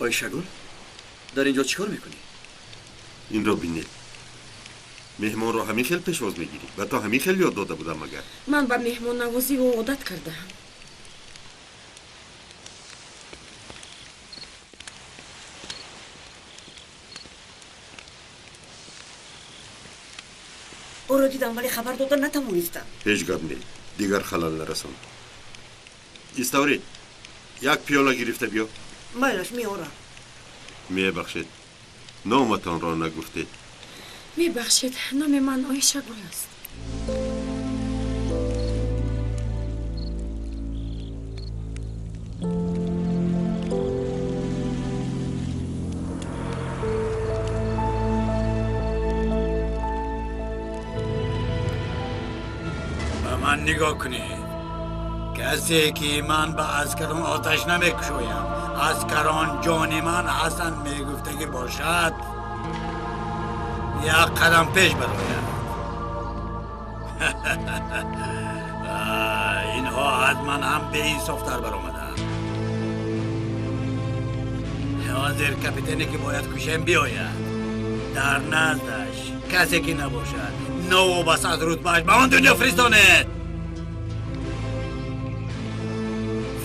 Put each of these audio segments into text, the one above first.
Оишагул, дар инҷо чӣ кор мекунӣ? Инро бинед. Меҳмонро ҳамин хел пешвоз мегирӣ? Ба то ҳамин хел ёд дода будам магар? Ман ба меҳмоннавозӣ ӯ одат кардаам. Ӯро дидам, вале хабар дода натавонистам. Ҳеҷ гап не, дигар халал нарасон. Иставрид, як пиёла гирифта биё. Майлаш, меорам. Мебахшед, номатонро нагуфтед. Мебахшед, номи ман Оишагул аст. Ба ман нигоҳ кунед. Касе ки ман ба аскарон оташ намекушоям, аскарон ҷони ман ҳастанд мегуфтагӣ бошад, як қадам пеш барояд. Инҳо аз ман ҳам беинсофтар баромаданд. Ҳозир капитане ки бояд кушем биёяд. Дар наздаш касе ки набошад, новобаста аз рутбааш ба он дунё фиристонед.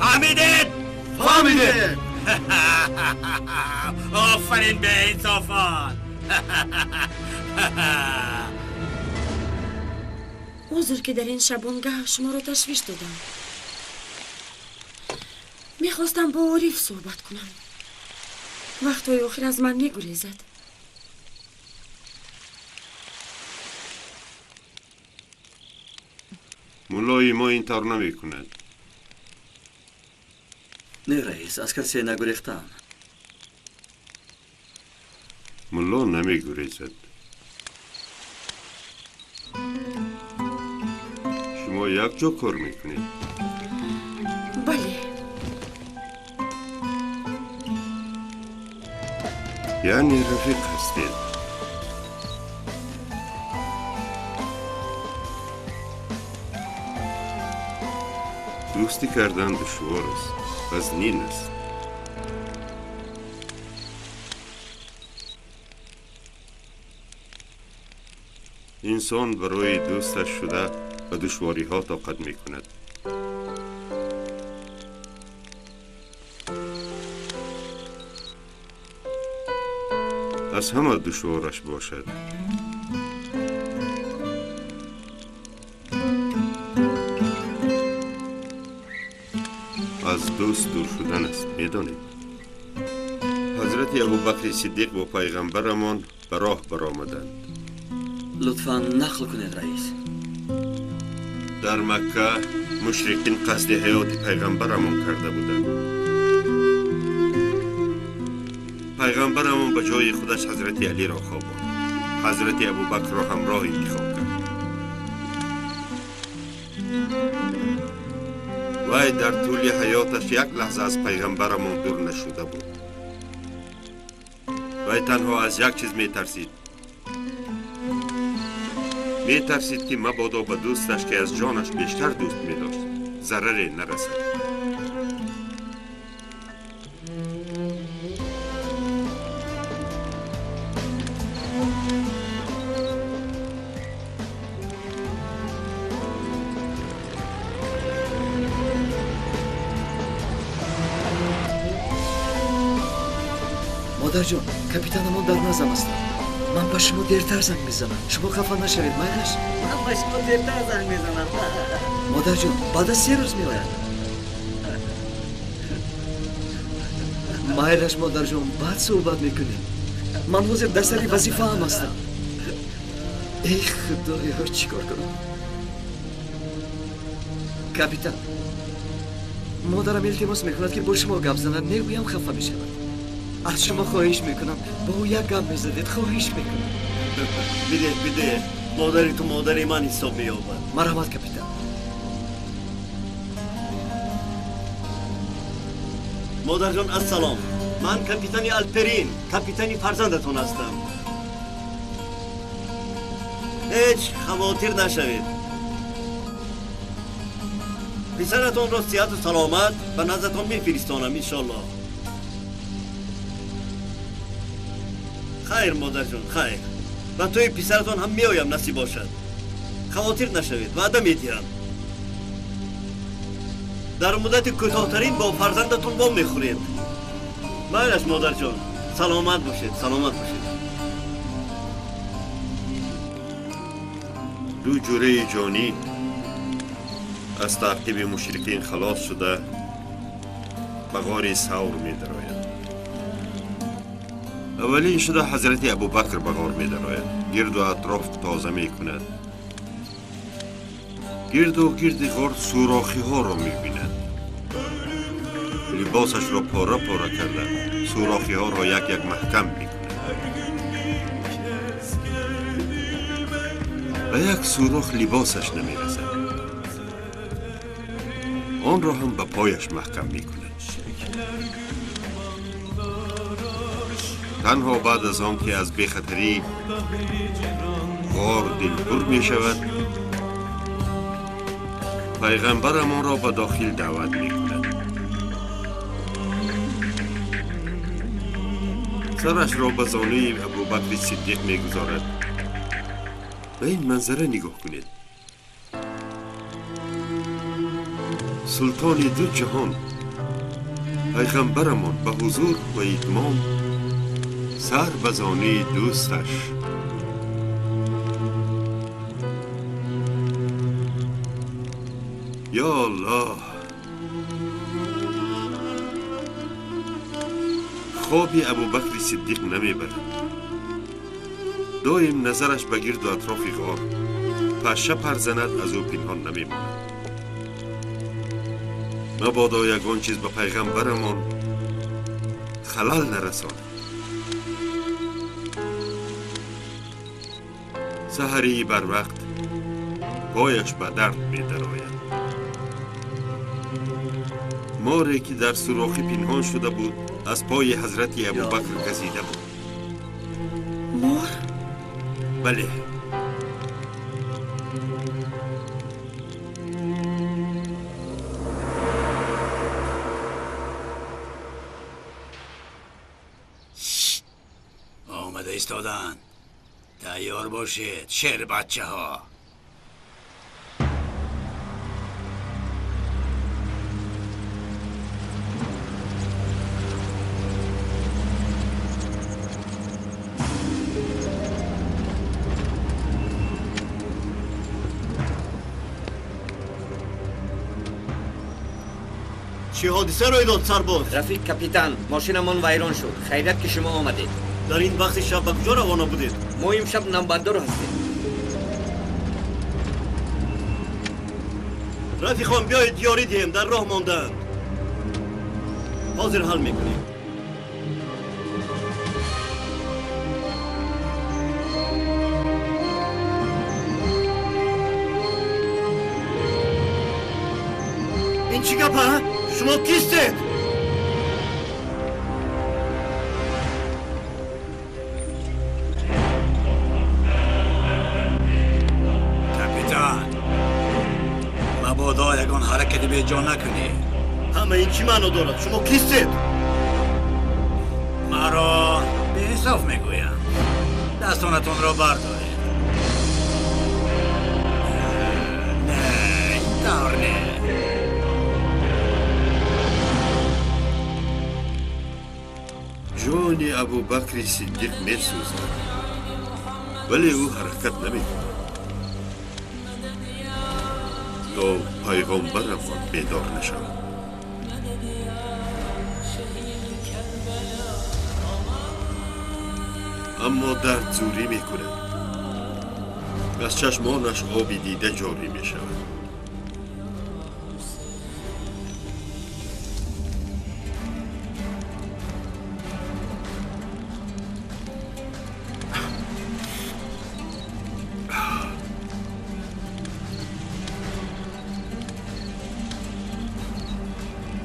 Фаҳмидед? Фаҳмидед! Офарин беинсофон! Узр ки дар ин шабонгаҳ шуморо ташвиш додам. Мехостам бо Ориф суҳбат кунам. Вақтҳои охир аз ман мегурезад. Муллои мо ин тавр намекунад. Не, раис, аз касе нагурехтаам. Мулло намегурезад. Шумо якҷо кор мекунед? Бале. Яъне рафиқ ҳастед? Дӯстӣ кардан душвор аст, вазнин аст. Инсон барои дӯсташ шуда ба душвориҳо тоқат мекунад. Аз ҳама душвораш бошад. Аз дӯст дур шудан аст, медонед. Ҳазрати Абубакри Сиддиқ бо пайғамбарамон ба роҳ баромаданд. Лутфан нақл кунед, раис. Дар Макка мушрикин қасди ҳаёти пайғамбарамон карда буданд. Пайғамбарамон ба ҷои худаш ҳазрати Алиро хобонд. Ҳазрати Абубакрро ҳамроҳ интихоб кард. Вай дар тӯли ҳаёташ як лаҳза аз пайғамбарамон дур нашуда буд. Вай танҳо аз як чиз метарсид. Метарсид ки мабодо ба дӯсташ, ки аз ҷонаш бештар дӯст медошт, зараре нарасад. Модарҷон, капитанамон дар наздам ҳастанд. Ман ба шумо дертар занг мезанам. Шумо хафа нашавед, майлаш? Ман ба шумо дертар занг мезанам. Модарҷон, баъд аз 3 рӯз меояд. Майлаш, модарҷон, баъд суҳбат мекунем. Ман ҳозир дар сари вазифаам ҳастам. Эй худоё, чӣ кор кунам? Капитан, модарам илтимос мекунад ки бо шумо гап занад. Мегӯям хафа мешавад. Аз шумо хоҳиш мекунам, бо ӯ як гап мезадед, хоҳиш мекунам. Бидеҳ, бидеҳ, модари ту модари ман ҳисоб меёбад. Марҳамат, капитан. Модарҷон, ассалом. Ман капитани Алперин, капитани фарзандатон ҳастам. Ҳеҷ хавотир нашавед. Писаратонро сиҳату саломат ба наздатон мефиристонам, иншоллоҳ. Хайр, модарҷон, хайр. Ба тӯи писаратон ҳам меоям, насиб бошад. Хавотир нашавед, ваъда медиҳам. Дар муддати кӯтоҳтарин бо фарзандатон вомехӯред. Майлаш, модарҷон, саломат бошед, саломат бошед. Ду ҷураи ҷонӣ аз таъқиби мушрикин халос шуда ба ғори Савр медарояд. Аввалин шуда ҳазрати Абубакр ба ғор медарояд. Гирду атроф тоза мекунад. Гирду гирди ғор сурохиҳоро мебинад. Либосашро пора пора карда сурохиҳоро як як маҳкам мекунад. Ба як сурох либосаш намерасад. Онро ҳам ба пояш маҳкам мекунад. Танҳо баъд аз он ки аз бехатарӣ ғор дилпур мешавад, пайғамбарамонро ба дохил даъват мекунад. Сарашро ба зонуи Абубакри Сиддиқ мегузорад. Ба ин манзара нигоҳ кунед. Султони ду ҷаҳон пайғамбарамон ба ҳузур ва итмом сар ба зонуи дӯсташ. Ё Аллоҳ! Хоби Абубакри Сиддиқ намебарад. Доим назараш ба гирду атрофи ғор, паша пар занад, аз ӯ пинҳон намемонад. Мабодо ягон чиз ба пайғамбарамон халал нарасонад. Саҳарии барвақт пояш ба дард медарояд. Море ки дар сурохӣ пинҳон шуда буд, аз пои ҳазрати Абубакр газида буд. Мор? Бале. Омада истоданд. Тайёр бошед, шербачаҳо. Чӣ ҳодиса рӯй дод, сарбоз? Рафиқ капитан, мошинамон вайрон шуд. Хайрият ки шумо омадед. Дар ин вақти шаб ба куҷо равона будед? Мо имшаб навбатдор ҳастем. Рафиқон, биёед ёрӣ диҳем, дар роҳ мондаанд. Ҳозир ҳал мекунем. Ин чӣ гап, ҳа? Шумо кистед? Капитан, мабодо ягон ҳаракати беҷо накунӣ. Ҳама ин чӣ маъно дорад? Шумо кистед? Маро беинсоф мегӯянд. Дастонатонро бардоред. Не, ин тавр не. Ҷони Абубакри Сиддиқ месӯзад, вале ӯ ҳаракат намекунад то пайғомбарамон бедор нашавад. Аммо дард зурӣ мекунад. Аз чашмонаш оби дида ҷорӣ мешавад.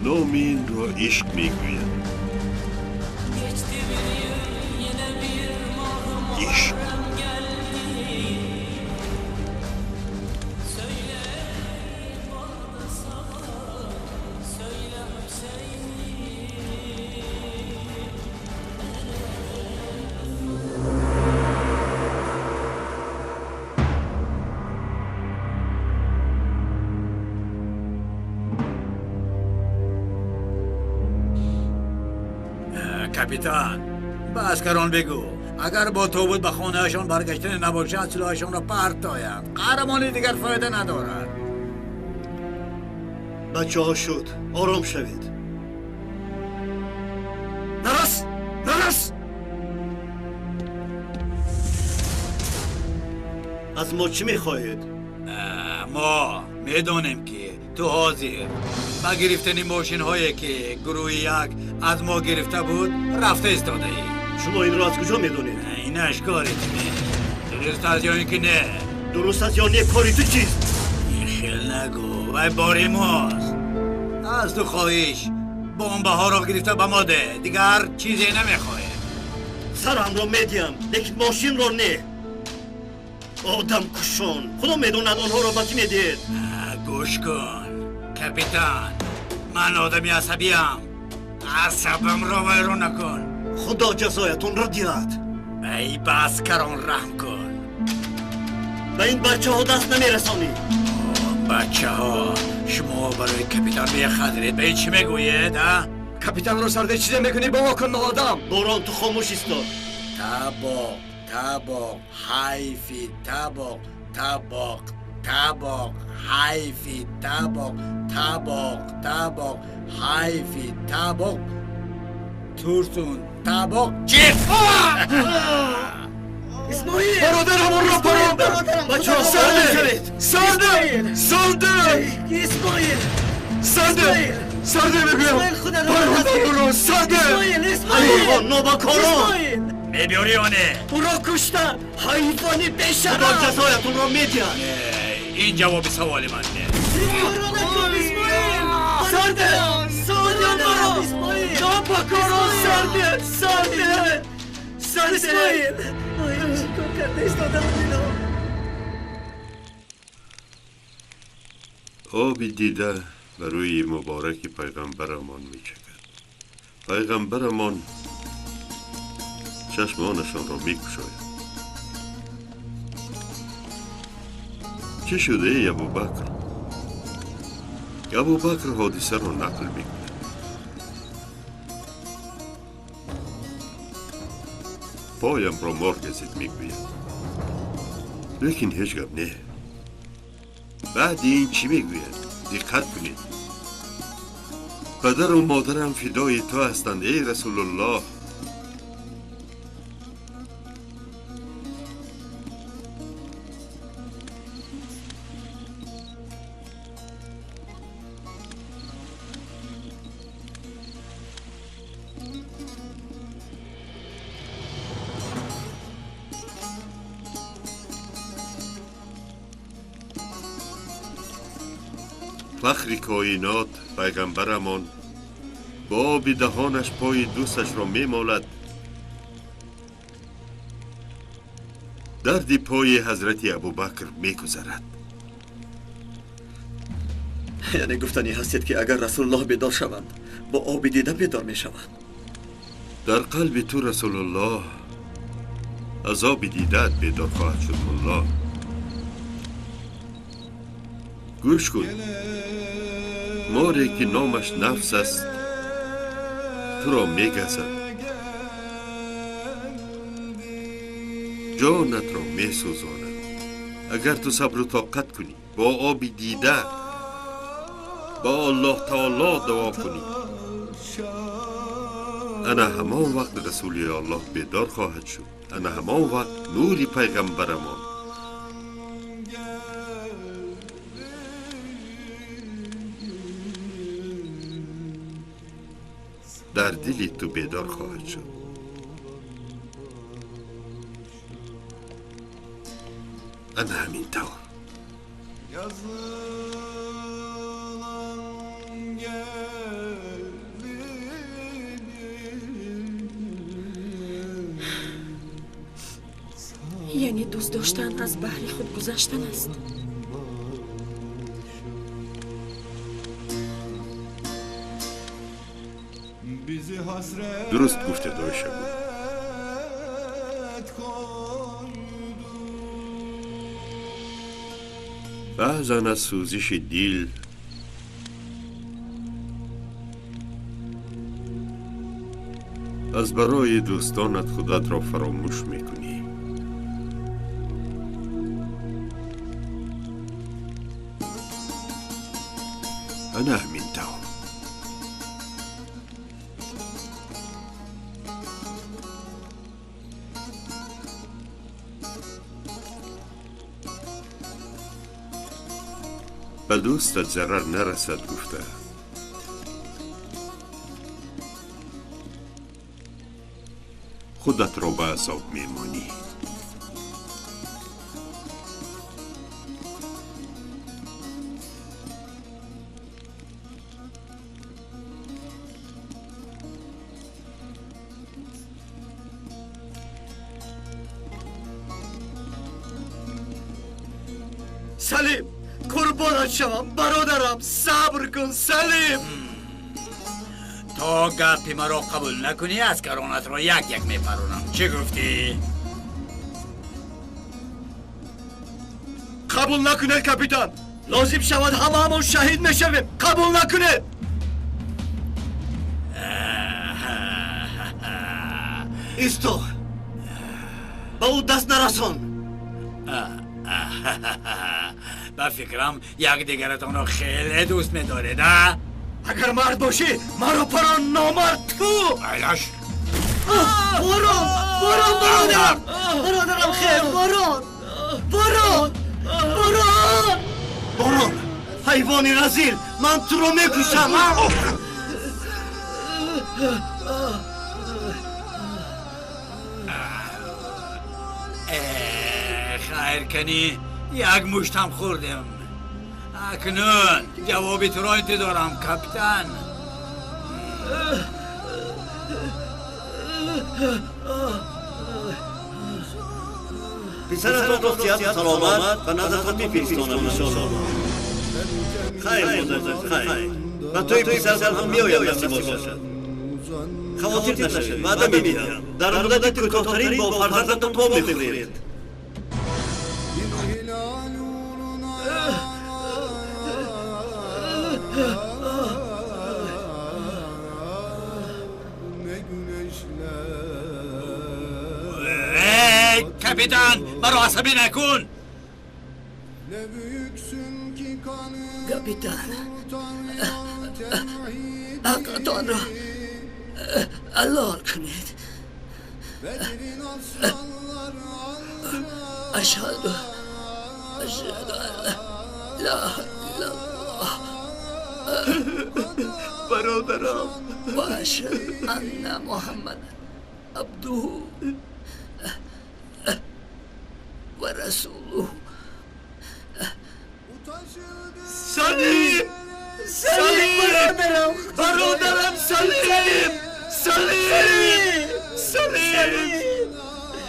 Номи инро ишқ мегӯяд. Ишқ. Капитан, ба аскарон бигӯ, агар бо тобут ба хонаашон баргаштане набошад, силоҳашонро партоянд. Қаҳрамонӣ дигар фоида надорад. Бачаҳо шуд, ором шавед. Нарас! Нарас! Аз мо чӣ мехоҳед? Мо медонем, ки ту ҳозир ба гирифтани мошинҳое, ки гурӯҳи як аз мо гирифта буд, рафта истодаӣ. Шумо инро аз куҷо медонед? Инаш кори ту нест. Дуруст аст ё ин ки не? Дуруст аст ё не, кори ту чист? Ин хел нагӯ, вай бори мост. Аз ту хоҳиш, бомбаҳоро гирифта ба мо деҳ, дигар чизе намехоҳем. Сарамро медиҳам, лекин мошинро не. Одамкушон, худо медонад онҳоро ба кӣ медиҳед. Гӯш кун, капитан, ман одами асабиам. Асабамро вайрон накун. Худо ҷазоятонро диҳад. Ай, ба аскарон раҳм кун. Ба ин бачаҳо даст намерасонӣ. Бачаҳо, шумо барои капитан бехадред. Ба ин чӣ мегӯед, а? Капитанро сарде чизе мекунӣ, бобо кун, одам. Борон, ту хомӯш истод. Табоқ, табоқ, ҳайфи табоқ, табоқ, табоқ, ҳайфи табоқ, табоқ, табоқ, ҳайфи табоқ, турсун, табоқ, чиқ! Исмоил! Бародарам онро парондам! Бачаҳо, Сарде! Сарде! Сарде! Исмоил! Сарде! Сарде мегӯям! Парондам ӯро! Сарде! Исмоил! Исмоил! Ҳайвон, нобакорон! Исмоил! Мебиёрӣ ё не? Ӯро куштанд! Ҳайвони Худо бешараф! ҷазоятонро медиҳад. Ин ҷавоби саволи ман не. Ӯро накун, Исмоил! Сарде! Сарде маро! Исмоил! Нобакорон, сарде! Сарде! Сарде! Исмоил! Ой, чӣ кор карда истодам ино? Оби дида ба рӯи мубораки пайғамбарамон мечакад. Пайғамбарамон чашмонашонро мекушояд. Чӣ шуда, эй Абубакр? Абубакр ҳодисаро нақл мекунад. Поямро мор газид, мегӯяд. Лекин ҳеҷ гап не. Баъди ин чӣ мегӯяд? Диққат кунед. Падару модарам фидои ту ҳастанд, эй Расулуллоҳ. Фахри коинот пайғамбарамон бо оби даҳонаш пои дӯсташро мемолад. Дарди пои ҳазрати Абубакр мегузарад. Яъне гуфтанӣ ҳастед, ки агар Расулуллоҳ бедор шаванд, бо оби дида бедор мешаванд. Дар қалби ту Расулуллоҳ аз оби дидаат бедор хоҳад шуд, мулло. Гӯш кун, море ки номаш нафс аст, туро мегазад, ҷонатро месӯзонад. Агар ту сабру тоқат кунӣ, бо оби дида ба Аллоҳ таоло дуо кунӣ, ана ҳамон вақт Расули Аллоҳ бедор хоҳад шуд. Ана ҳамон вақт нури пайғамбарамон дар дили ту бедор хоҳад шуд. Ана ҳамин тавр. Яъне дӯст доштан аз баҳри худ гузаштан аст. Дуруст гуфтед, Оишагул. Баъзан аз сӯзиши дил Аз барои дӯстонат худатро фаромӯш мекунӣ. Ана ҳамин тавр. Ба дӯстат зарар нарасад гуфта. Худатро ба азоб мемонӣ. Салим, қурбонат шавам, бародарам, сабр кун, Салим. То гапи маро қабул накунӣ, аскаронатро як-як мепаронам. Чӣ гуфтӣ? Қабул накунед, капитан. Лозим шавад ҳамаамон шаҳид мешавем. Қабул накунед. Исто, ба ӯ даст нарасон. Ба фикрам якдигаратонро хеле дӯст медоред, а? Агар мард бошӣ, маро парон, номард ту! Айлаш! Борон! Борон, бародарам! Бародарам, хел, борон! Борон! Борон! Борон! Ҳайвони разил! Ман туро мекушам! Хайр кунӣ, як муштам хӯрдем. Акнун ҷавоби туро интизорам, капитан. Писаратонро сиҳату саломат ба наздатон мефиристонам, иншоаллоҳ. Хайр, модарҷон, хайр. Ба тӯи писарам ҳам меоям, насиб бошад. Хавотир нашавед, ваъда медиҳам. Дар муддати кӯтоҳтарин бо фарзандатон вомехӯред. Капитан, маро асабӣ накун. Капитан, ҳаққатонро ҳалол кунед. Ашҳаду ан ла илаҳа иллаллоҳ бародарам ва ашҳаду анна Муҳаммадан абдуҳу ва расулуҳ. Салим! Салим! Бародарам! Бародарам, Салим! Салим! Салим!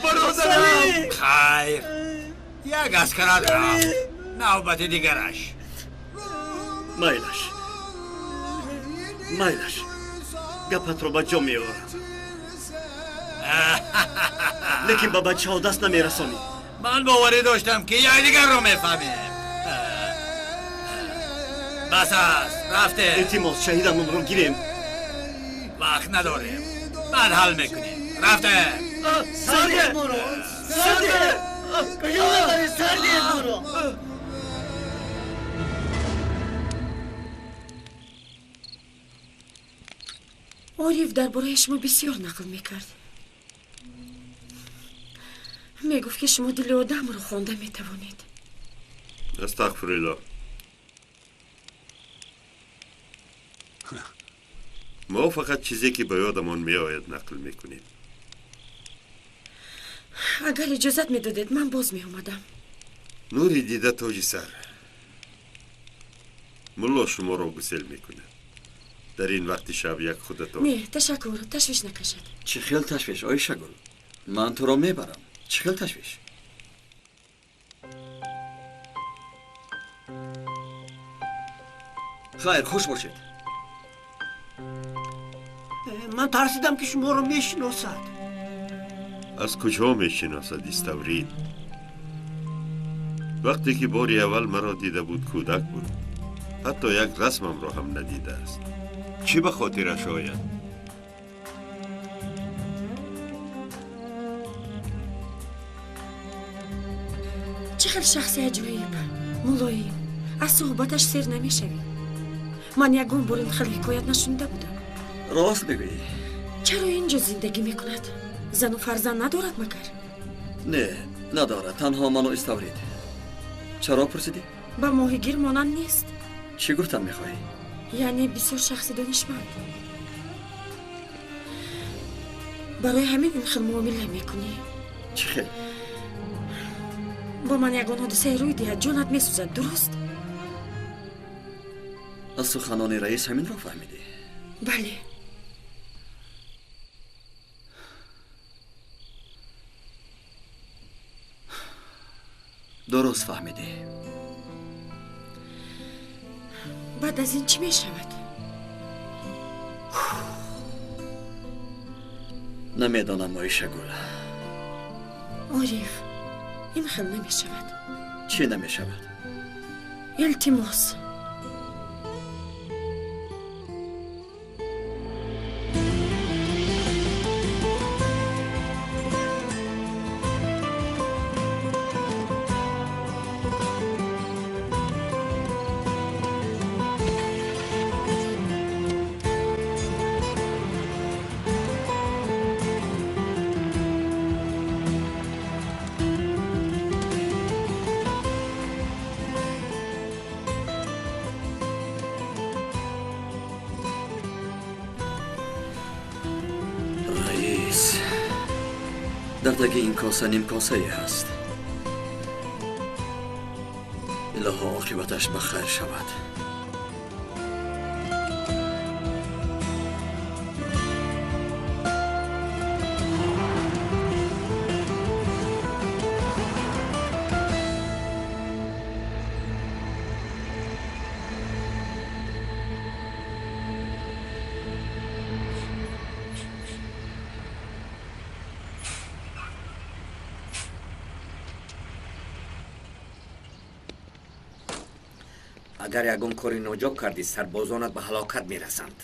Бародарам! Хайр, як аскарат рафт, навбати дигараш. Майлаш, майлаш, гапатро ба ҷо меорам, лекин ба бачаҳо даст намерасонӣ. Ман боварӣ доштам, ки якдигарро мефаҳмем. Бас аст, рафтем. Илтимос, шаҳидамонро гирем. Вақт надорем, баъд ҳал мекунем. Рафтем. Сардед моро! Сардед! Куҷо мебарӣ? Сардед моро! Ориф дар бораи шумо бисёр нақл мекард. Мегуфт, ки шумо дили одамро хонда метавонед. Астағфируллоҳ. Мо фақат чизе ки ба ёдамон меояд нақл мекунем. Агар иҷозат медодед, ман боз меомадам. Нури дида тоҷи сар. Мулло шуморо гусел мекунад. Дар ин вақти шаб як худатон. Не, ташаккур, ташвиш накашед. Чӣ хел ташвиш, Оишагул? Ман туро мебарам. Чӣ хел ташвиш? Хайр, хуш бошед. Ман тарсидам, ки шуморо мешиносад. Аз куҷо мешиносад Иставрид? Вақте ки бори аввал маро дида буд, кӯдак буд. Ҳатто як расмамро ҳам надидааст. Чӣ ба хотираш ояд? Хел шахси аҷоиб, мулоим, аз суҳбаташ сер намешавӣ. Ман ягон бор ин хел ҳикоят нашунида будам. Рост мегӯӣ. Чаро инҷо зиндагӣ мекунад? Зану фарзанд надорад магар? Не, надорад. Танҳо ману Иставрид. Чаро пурсидӣ? Ба моҳигир монанд нест. Чӣ гуфтан мехоҳӣ? Яъне бисёр шахси донишманд. Барои ҳамин ин хел муомила мекунӣ. Чӣ хел? Бо ман ягон ҳодисае рӯй диҳад, ҷонат месӯзад, дуруст? Аз суханони раис ҳаминро фаҳмидӣ? Бале. Дуруст фаҳмидӣ. Баъд аз ин чӣ мешавад? Намедонам, Оишагул. Ориф, ин хел намешавад. Чӣ намешавад? Илтимос. Дар таги ин коса нимкосае ҳаст. Илоҳо, оқибаташ ба хайр шавад. Агар ягон кори ноҷо кардӣ, сарбозонат ба ҳалокат мерасанд.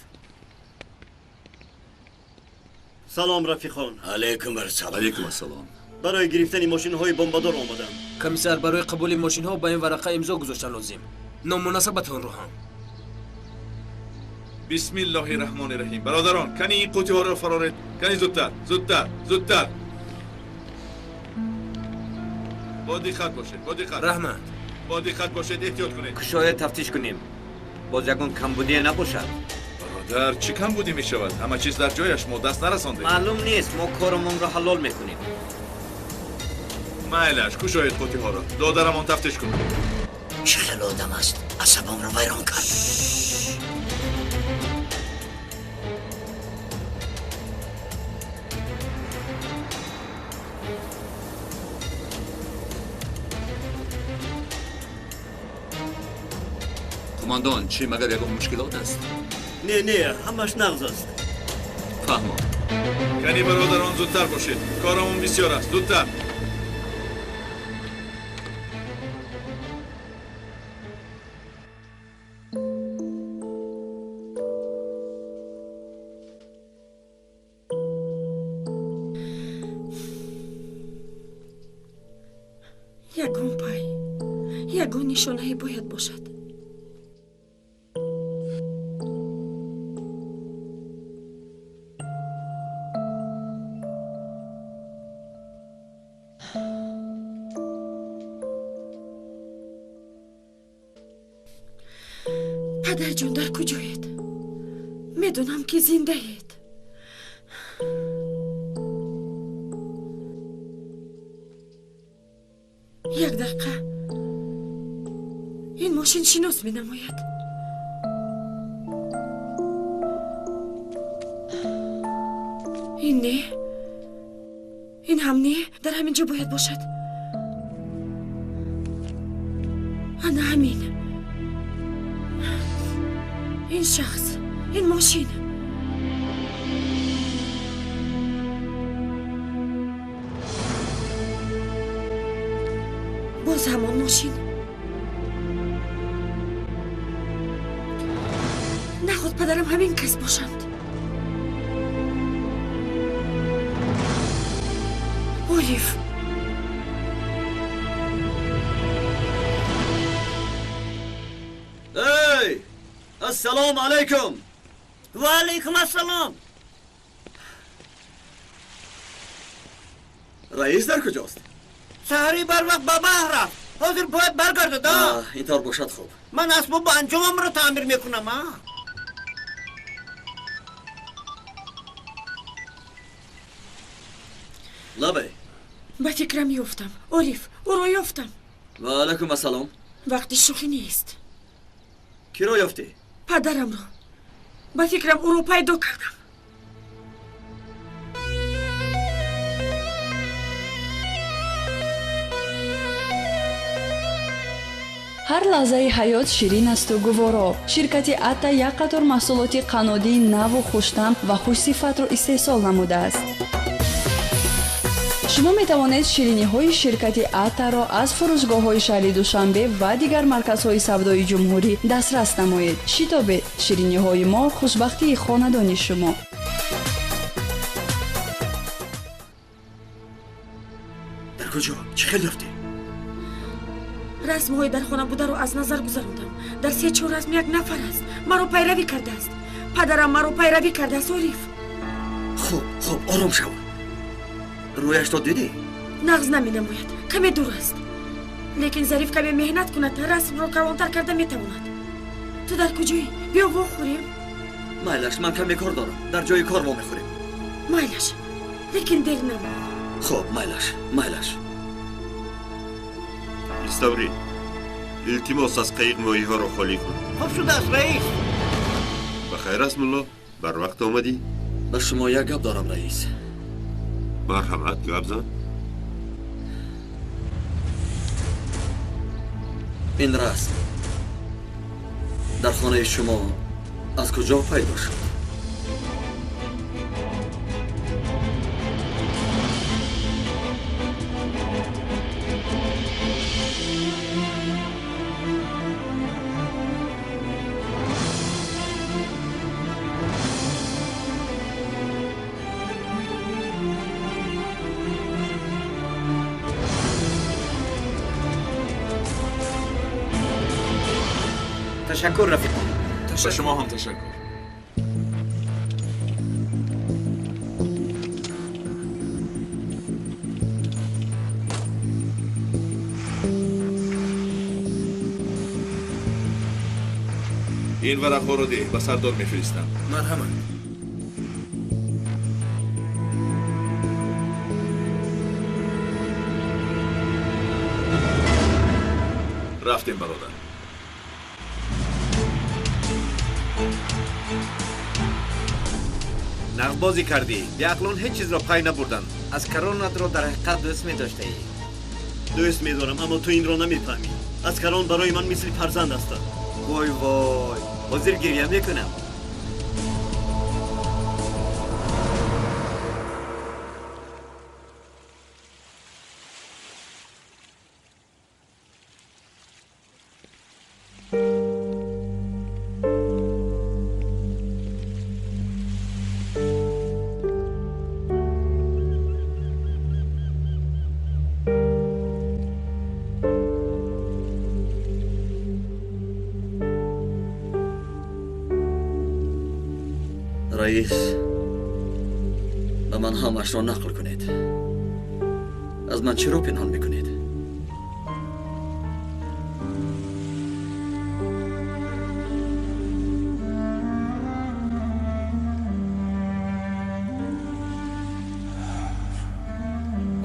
Салом, рафиқон. Алайкум ассалом. Алайкум ассалом. Барои гирифтани мошинҳои бомбадор омадам. Комиссар, барои қабули мошинҳо ба ин варақа имзо гузоштан лозим. Номунасабатонро ҳам. Бисмиллоҳи раҳмони раҳим. Бародарон, кани ин қутиҳоро фароред. Кани зудтар, зудтар, зудтар. Бо диққат бошед, бо диққат. Раҳмат. Бо диққат бошед, эҳтиёт кунед. Кушояд тафтиш кунем. Боз ягон камбудие набошад. Бародар, чӣ камбудӣ мешавад? Ҳама чиз дар ҷояш, мо даст нарасондем. Маълум нест, мо коромонро ҳалол мекунем. Майлаш, кушоед қутиҳоро. Додарамон тафтиш кунад. Чӣ хел одам аст? Асабамро вайрон кард. Қумандон, чӣ магар ягон мушкилот аст? Не, не, ҳамаш нағз аст. Фаҳмо. Кани бародарон, зудтар бошед. Корамон бисёр аст, зудтар. Ягон пай, ягон нишонае бояд бошад. Падарҷон, дар куҷоед? Медонам, ки зиндаед. Як дақиқа. Ин мошин шинос менамояд. Ин не, ин ҳам не, дар ҳамин ҷо бояд бошад. Ана ҳамин. Ин шахс, ин мошин. Боз ҳамон мошин. Наход падарам ҳамин кас бошанд. Ориф. Ассалому алайкум. Ва алайкум ассалом. Раис дар куҷост? Саҳари барвақт ба баҳр рафт. Ҳозир бояд баргардад. Ин тавр бошад хуб. Ман асбобу анҷомамро таъмир мекунам. Лабай. Ба фикрам ёфтам. Ориф, ӯро ёфтам. Ва алайкум ассалом. Вақти шӯхӣ нест. Киро ёфтӣ? Падарамро. Ба фикрам ӯро пайдо кардам. Ҳар лаҳзаи ҳаёт ширин асту гуворо. Ширкати Ата як қатор маҳсулоти қаннодии наву хуштам ва хушсифатро истеҳсол намудааст. Шумо метавонед шириниҳои ширкати Атаро аз фурӯшгоҳҳои шаҳри Душанбе ва дигар марказҳои савдои ҷумҳурӣ дастрас намоед. Шитобед, шириниҳои мо хушбахтии хонадони шумо. Дар куҷо? Чӣ хел ёфтӣ? Расмҳои дар хона бударо аз назар гузарондам. Дар се-чор расм як нафар аст. Маро пайравӣ кардааст. Падарам маро пайравӣ кардааст, Ориф. Хуб, хуб, ором шав. Рӯяшро дидӣ? Нағз наменамояд, каме дур аст. Лекин Зариф каме меҳнат кунад, расмро калонтар карда метавонад. Ту дар куҷоӣ? Биё вохӯрем. Майлаш, ман каме кор дорам. Дар ҷои кор вомехӯрем. Майлаш, лекин дер намон. Хуб, майлаш, майлаш. Иставрин, илтимос аз қайиқ моҳиҳоро холӣ кун. Хуб шудааст, раис. Ба хайр аст, мулло? Барвақт омадӣ? Ба шумо як гап дорам, раис. Марҳамат, гап зан. Ин расм дар хонаи шумо аз куҷо пайдо шуд? تشکر رفیقان. به شما هم تشکر. این ورق‌ها رو ده به سردار میفرستم. مرحمت. رفتیم برادر. نقد بازی کردی. بیعقلان هیچ چیز را پای نبردند. از کرانت را در حقیقت دوست می داشته ای. دوست می دارم، اما تو این را نمی فهمی. از کران برای من مثل فرزند هستند. وای وای، حاضر گریه میکنم. رئیس، به من همش را نقل کنید. از من چرا پنهان میکنید؟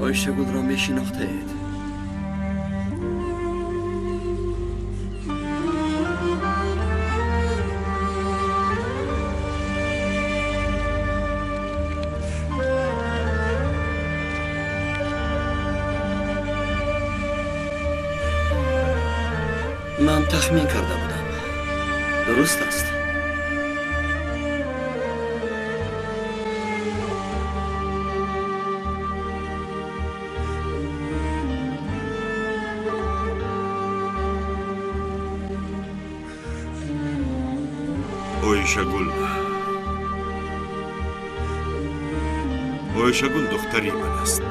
آیشه گل را میشناختید؟ من تخمین کرده بودم. درست است. آیشه گل، آیشه گل دختری من است.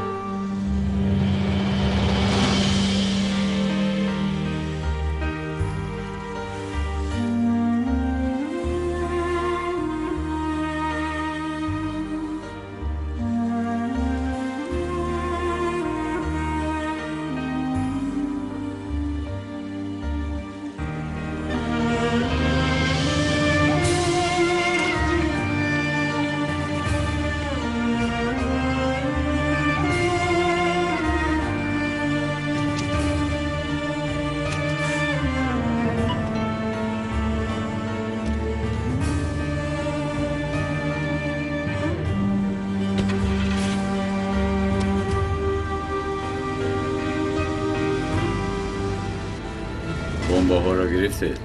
Бомбаҳоро гирифтед?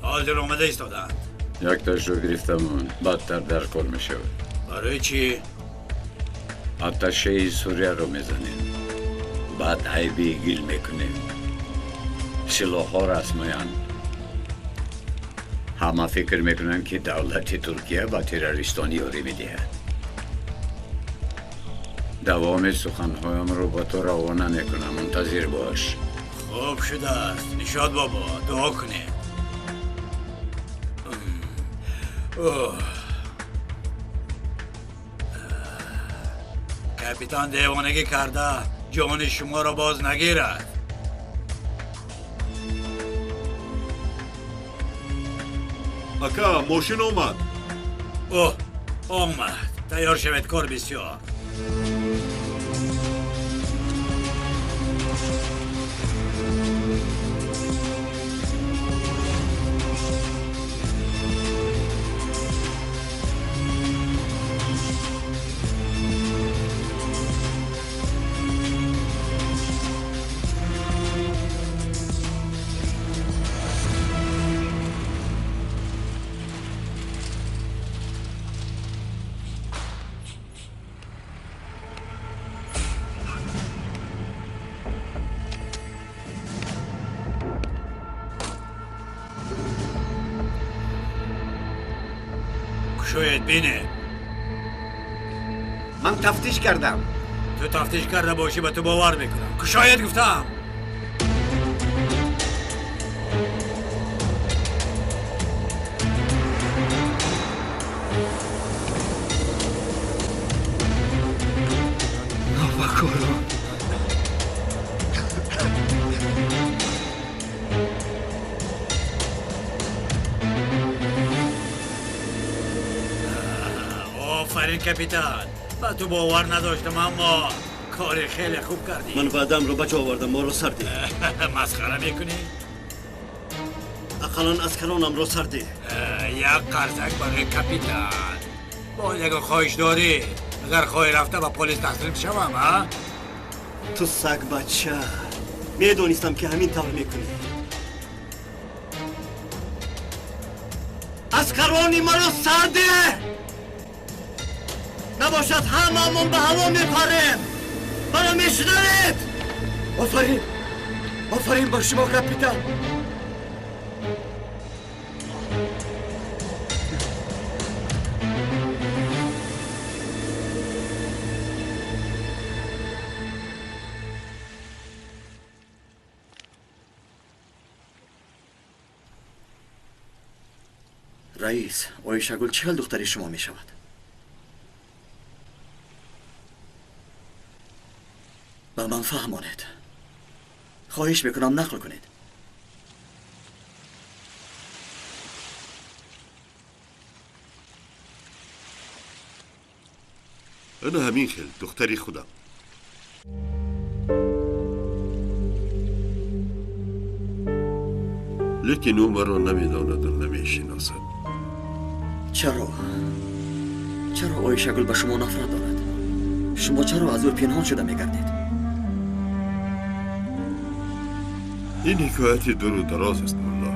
Ҳозир омада истодаанд. Якташро гирифтамон, бадтар дар кор мешавад. Барои чӣ? Атташеи Сурияро мезанем. Баъд айби ИГИЛ мекунем. Силоҳҳо расмоянд. Ҳама фикр мекунанд, ки давлати Туркия ба террористон ёрӣ медиҳад. Давоми суханҳоямро ба ту равона мекунам. Мунтазир бош. Хуб шудааст. Нишод бобо, дуо кунед. Капитан девонагӣ карда ҷони шуморо боз нагирад. Ака, мошин омад. Оҳ, омад. Тайёр шавед, кор бисёр. Шояд бине. Ман тафтиш кардам. Ту тафтиш карда бошӣ, ба ту бовар мекунам. Кушояд гуфтам. Капитан, ба ту бовар надоштам, аммо кори хеле хуб кардӣ. Ман ваъдаамро ба ҷо овардам, моро сар деҳ. Масхара мекунӣ? Ақаллан аскаронамро сар деҳ. Як қарзак барои капитан. Бо ягон хоҳиш дорӣ? Агар хоҳӣ рафта ба полис таслим шавам, а? Ту саг бача. Медонистам, ки ҳамин тавр мекунӣ. Аскарони маро сар деҳ! Набошад, ҳамаамон ба ҳаво мепарем. Маро мешунавед? Офарин, офарин бар шумо, капитан. Раис, Оишагул чӣ хел духтари шумо мешавад? Ба ман фаҳмонед. Хоҳиш мекунам, нақл кунед. Ана ҳамин хел духтари худам. Лекин ӯ маро намедонаду намешиносад. Чаро? Чаро Оишагул ба шумо нафрат дорад? Шумо чаро аз ӯ пинҳон шуда мегардед? Ин ҳикояти дуру дароз аст, мулло.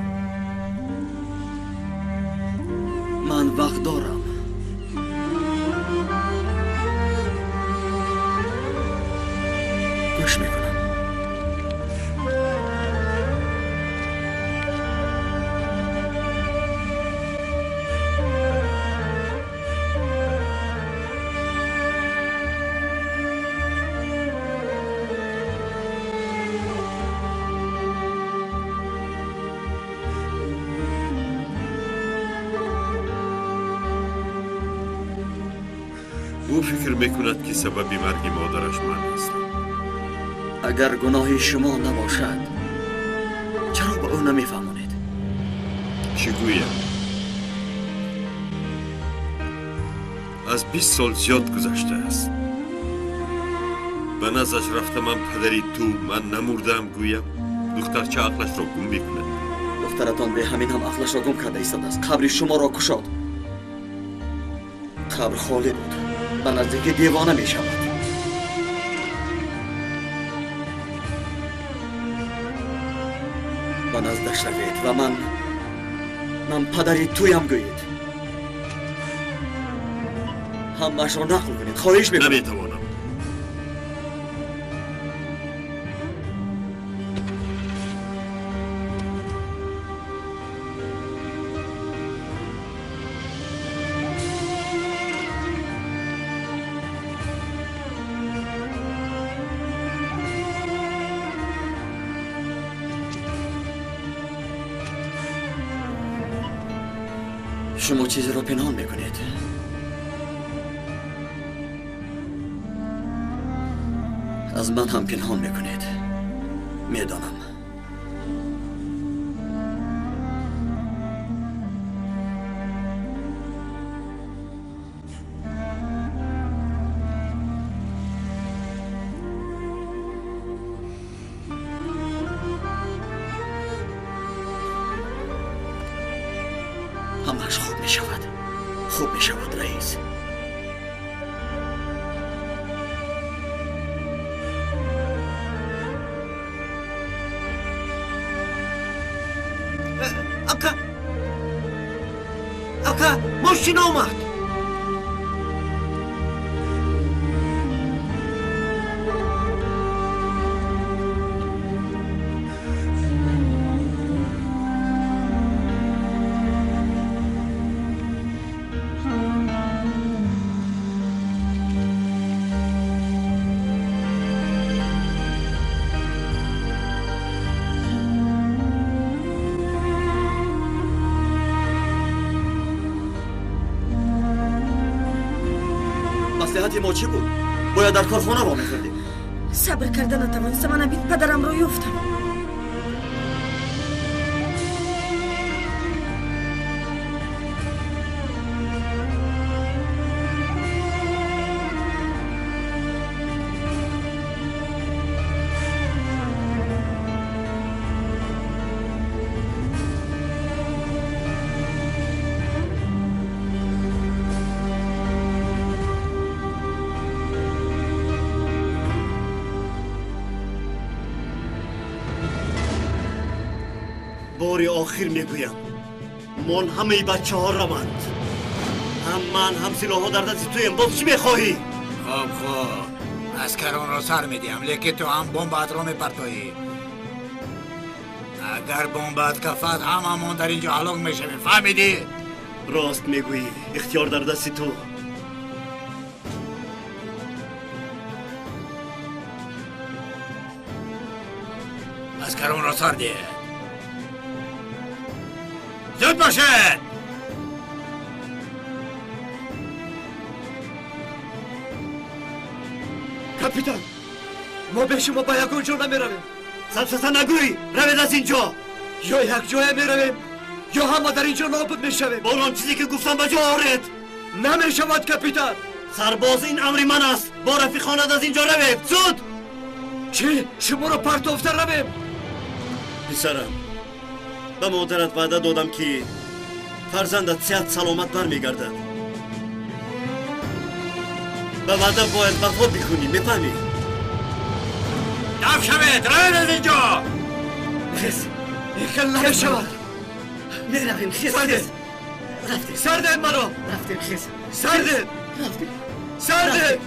Ман вақт дорам. Гӯш мекунам. Ӯ фикр мекунад, ки сабаби марги модараш ман ҳастам. Агар гуноҳи шумо набошад, чаро ба ӯ намефаҳмонед? Чӣ гӯям? Аз 20 сол зиёд гузаштааст. Ба наздаш рафта ман падари ту, ман намурдаам гӯям, духтарча ақлашро гум мекунад. Духтаратон бе ҳамин ҳам ақлашро гум карда истодааст. Қабри шуморо кушод. Қабр холӣ буд. Ба наздики девона мешавад. Ба наздаш равед ва ман падари туям гӯед. Ҳамаашро нақл кунед. Хоҳиш мекунам. Наметавонам. Шумо чизеро пинҳон мекунед. Аз ман ҳам пинҳон мекунед. Медонам. Ҳамааш хуб мешавад. Хуб мешавад, раис. Ака! Ака, мошин омад! Маслиҳати мо чӣ буд? Бояд дар корхона вомехӯрдем. Сабр карда натавонистам, ана бин падарамро ёфтам. Бори охир мегӯям, мон ҳамаи бачаҳо раванд. Ҳам ман, ҳам силоҳҳо дар дасти туем. Боз чӣ мехоҳӣ? Хоб, хоб, аскаронро сар медиҳам, лекин ту ҳам бомбаатро мепартоӣ. Агар бомбаат кафад, ҳамамон дар инҷо ҳалок мешавем. Фаҳмидӣ? Рост мегӯӣ, ихтиёр дар дасти ту. Аскаронро сар деҳ. Зуд бошед! Капитан, мо бе шумо ба ягон ҷо намеравем. Сабсаса нагӯй, равед аз ин ҷо. Ё як ҷоя меравем, ё ҳама дар ин ҷо нобуд мешавем. Бор он чизе ки гуфтам ба ҷо оред. Намешавад, капитан. Сарбоз, ин амри ман аст. Бо рафиқонат аз ин ҷо равед. Зуд! Чӣ? Шуморо партофта равем? Писарам, ба модарат ваъда додам, ки фарзандат сиҳат саломат бармегардад. Ба ваъда бояд вафо бикунӣ, мефаҳмӣ? Даф шавед, равед аз ин ҷо! Хез, ин хел намешавад. Меравем, хез. Сардед! Рафтем. Сардед маро! Рафтем, хез. Сардед! Рафтем. Сардед!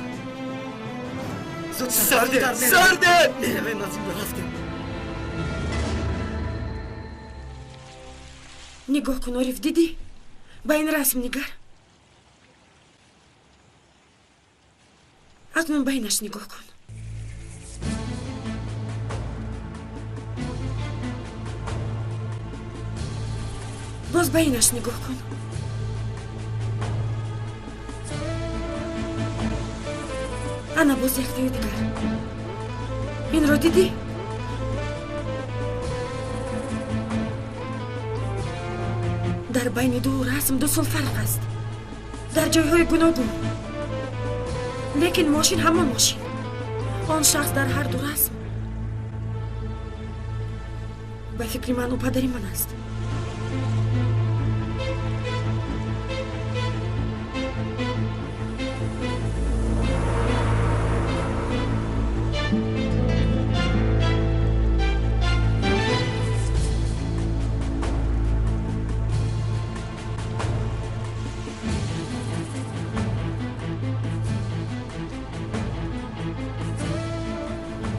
Сардед! Сардед! Меравем аз ин ҷо, рафтем. Нигоҳ кун, Ориф, дидӣ? Ба ин расм нигар. Акнун ба инаш нигоҳ кун. Боз ба инаш нигоҳ кун. Ана боз яктаи дигар. Инро дидӣ? Дар байни ду расм 2 сол фарқ аст. Дар ҷойҳои гуногун. Лекин мошин ҳамон мошин. Он шахс дар ҳар ду расм ба фикри ман ӯ падари ман аст.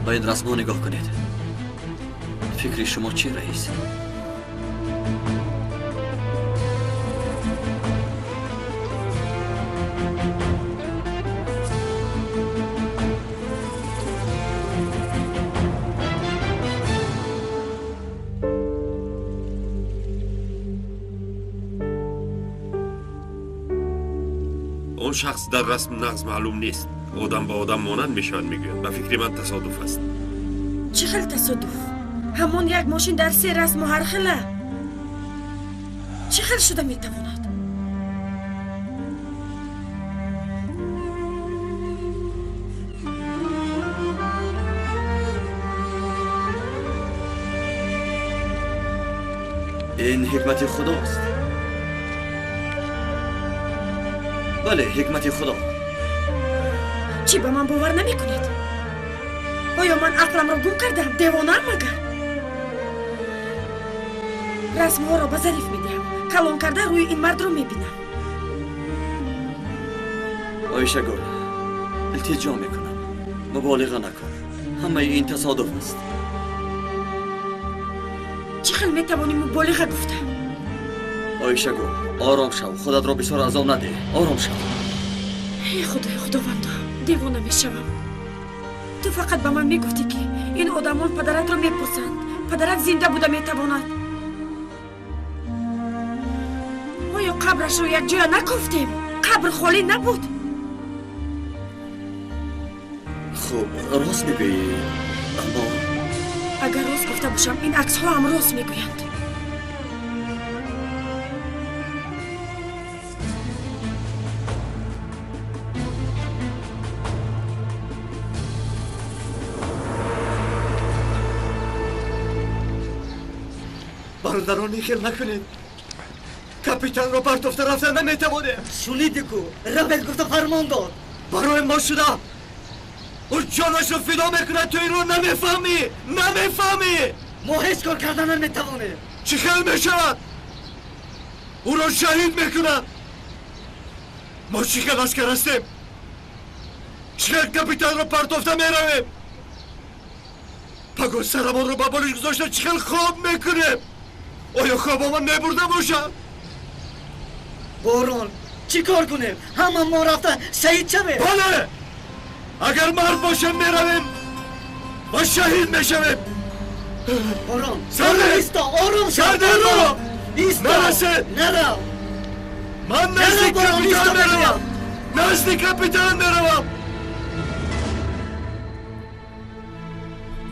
Ба ин расмҳо нигоҳ кунед. Фикри шумо чӣ, раис? Он шахс дар расм нағз маълум нест. Одам ба одам монанд мешавад, мегӯянд. Ба фикри ман тасодуф аст. Чӣ хел тасодуф? Ҳамон як мошин дар се расму ҳархела. Чӣ хел шуда метавонад? Ин ҳикмати худост. Бале, ҳикмати худо. Чӣ, ба ман бовар намекунед? Оё ман ақламро гум кардам? Девонаам магар? Расмҳоро ба Зариф медиҳам. Калон карда рӯи ин мардро мебинам. Оишагул, илтиҷо мекунам, муболиға накун. Ҳамаи ин тасодуф аст. Чӣ хел метавонӣ муболиға гуфта? Оишагул, ором шав, худатро бисёр азоб надеҳ. Ором шав. Эй Худои Худовандо, девона мешавам. Ту фақат ба ман мегуфтӣ, ки ин одамон падаратро мепурсанд. Падарат зинда буда метавонад. Оё қабрашро якҷоя накофтем? Қабр холӣ набуд. Хуб, рост мегӯӣ, аммо агар рост гуфта бошам, ин аксҳо ҳам рост мегӯянд. Бародарон, хел накунед. Капитанро партофта рафта наметавонем. Шуниди ку, равед гуфта фармон дод. Барои мо шуда. Ӯ ҷонашро фидо мекунад, ту инро намефаҳмӣ, намефаҳмӣ. Мо ҳеҷ кор карда наметавонем. Чӣ хел мешавад? Ӯро шаҳид мекунад. Мо чӣ хел аскар ҳастем? Чӣ хел капитанро партофта меравем? Пагоҳ сарамонро ба болиш гузошта чӣ хел хоб мекунем? Оё хобамон мебурда бошад? Борон, чӣ кор кунем? Ҳама мо рафта шаҳид шавем? Бале! Агар мард бошем, меравем ва шаҳид мешавем. Борон, Сардер! исто, ором шав! Сардерро! Исто! Нарасед! Нарав! Ман назди Борон, капитан исто меравам! Назди капитан меравам!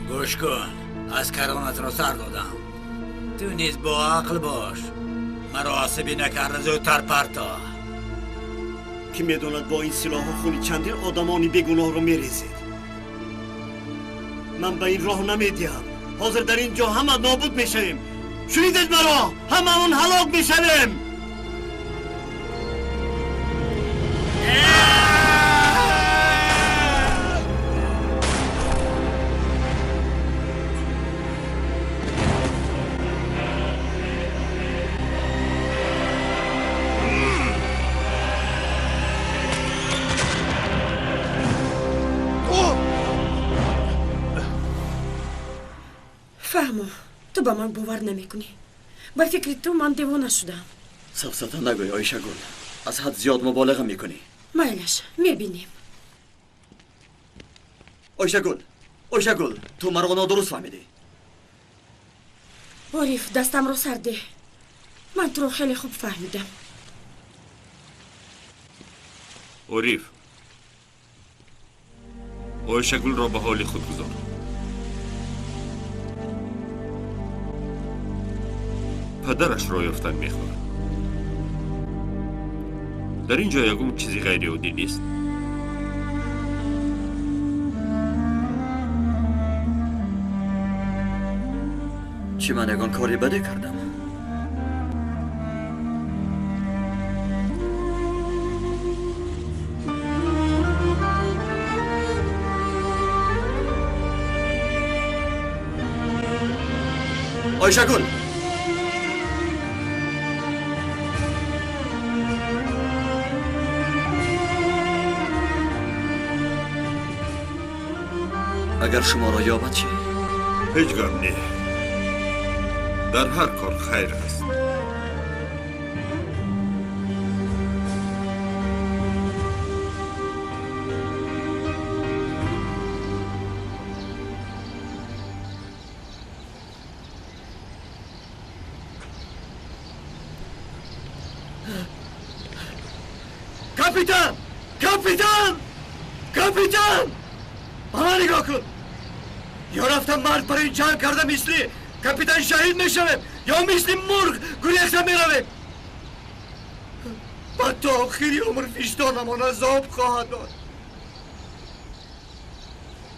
Гӯш кун, аскаронатро сар додам. Ту низ бо ақл бош. Маро асабӣ накарда зудтар парто. Кӣ медонад, бо ин силоҳҳо хуни чандин одамони бегуноҳро мерезед. Ман ба ин роҳ намедиҳам. Ҳозир дар ин ҷо ҳама нобуд мешавем. Шунидед маро? Ҳамаон ҳалок мешавем. Фаҳмо, ту ба ман бовар намекунӣ. Ба фикри ту ман девона шудам. Сафсата нагӯй, Оишагул. Аз ҳад зиёд муболиға мекунӣ. Майлаш, мебинем. Оишагул, Оишагул, ту маро нодуруст фаҳмидӣ. Ориф, дастамро сар деҳ. Ман туро хеле хуб фаҳмидам. Ориф, Оишагулро ба ҳоли худ гузор. Падарашро ёфтан мехоҳад. Дар ин ҷо ягон чизи ғайриоддӣ нест. Чӣ, ман ягон кори баде кардам? Оишагул! Агар шуморо ёбад чӣ? Ҳеҷ гап не. Дар ҳар кор хайр аст. Капитан! Капитан! Капитан! Ба ман нигоҳ кун! Ё рафтам мард барои ҷанг карда мисли капитан шаҳид мешавем, ё мисли мурғ гурехта меравем. Ба то охири умр виҷдонамон азоб хоҳад дод.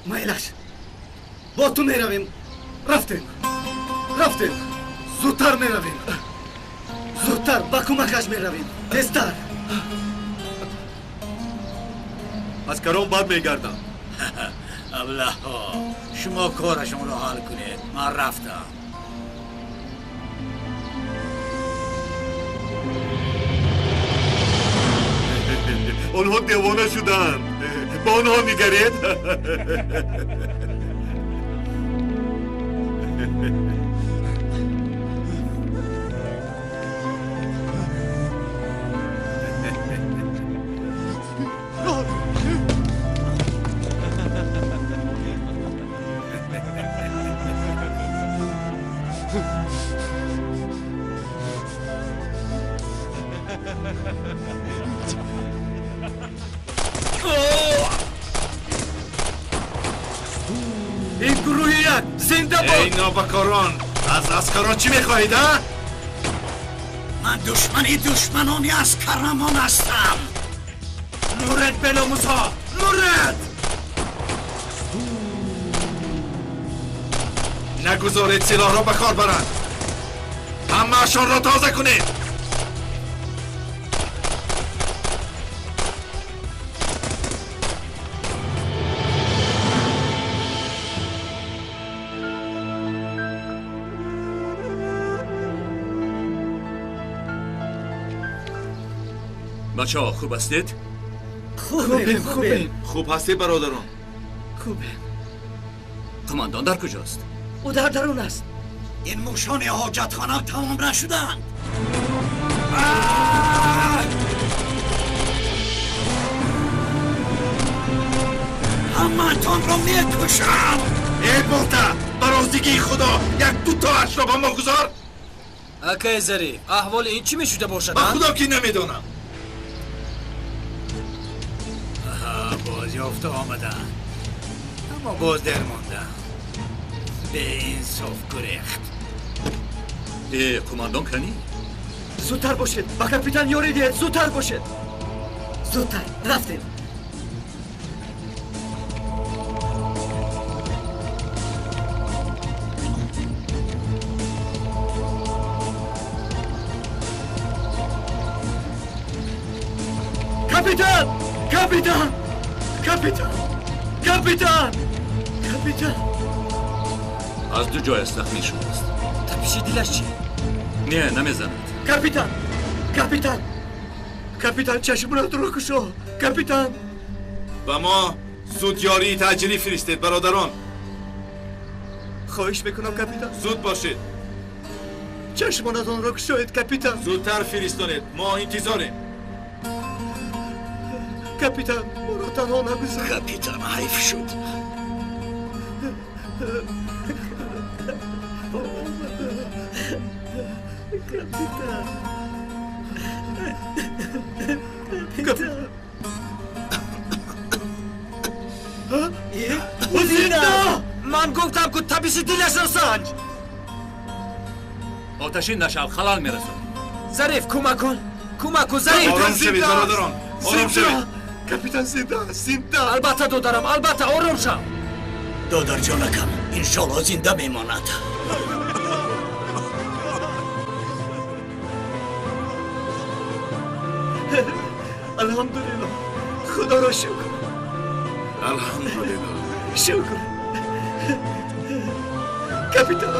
Майлаш, бо ту меравем. Рафтем, рафтем, зудтар меравем, зудтар ба кӯмакаш меравем, тезтар. Аскарон бармегардам. Аблаҳо, шумо корашонро ҳал кунед, ман рафтам. Онҳо девона шуданд. Ба онҳо нигаред. Ин гурӯҳи як зинда бод! Эй нобакорон, аз аскарон чӣ мехоҳед, а? Ман душмани душманони аскарамон ҳастам. Муред, беномусҳо, муред! Нагузоред силоҳро ба кор баранд. Ҳамаашонро тоза кунед. Бачаҳо, хуб ҳастед? Хубем, хубем. Хуб ҳастед, бародарон? Хубем. Қумандон дар куҷост? Ӯ дар дарун аст. Ин мушони ҳоҷатхона тамом нашуданд. Ҳамаатонро мекушам. Эй болта, ба розигии Худо як дутоашро ба мо гузор. Акай Зариф, аҳволи ин чӣ мешуда бошад? Ба Худо ки намедонам. Боз ёфта омаданд, аммо боз дер монданд. Беинсоф гурехт. Э, қумандон канӣ? Зудтар бошед, ба капитан ёрӣ диҳед, зудтар бошед. Зудтар, рафтем. Капитан! Капитан! Капитан! Капитан! Капитан! Аз ду ҷояш захмӣ шудааст. Тапиши дилаш чӣ? Не, намезанад. Капитан! Капитан! Капитан, чашмонатро кушо! Капитан! Ба мо зуд ёрии таъҷилӣ фиристед, бародарон. Хоҳиш мекунам, капитан. Зуд бошед. Чашмонатонро кушоед, капитан. Зудтар фиристонед, мо интизорем. Капитан, моро танҳо нагузор. Капитан ҳайф шуд. Капитан. Капитан. Ӯ зинда! Ман гуфтам, ку тапиши дилашро санҷ. Оташин нашав, халал мерасонӣ. Зариф, кӯмак кун, кӯмак кун, Зариф! Ором шавед, бародарон, ором шавед. Капитан зинда, зинда! Албатта, додарам, албатта, ором шав. Додарҷонакам, иншолло зинда мемонад. Алҳамдулилло, Худоро шукр. Алҳамдулилло. Шукр. Капитан,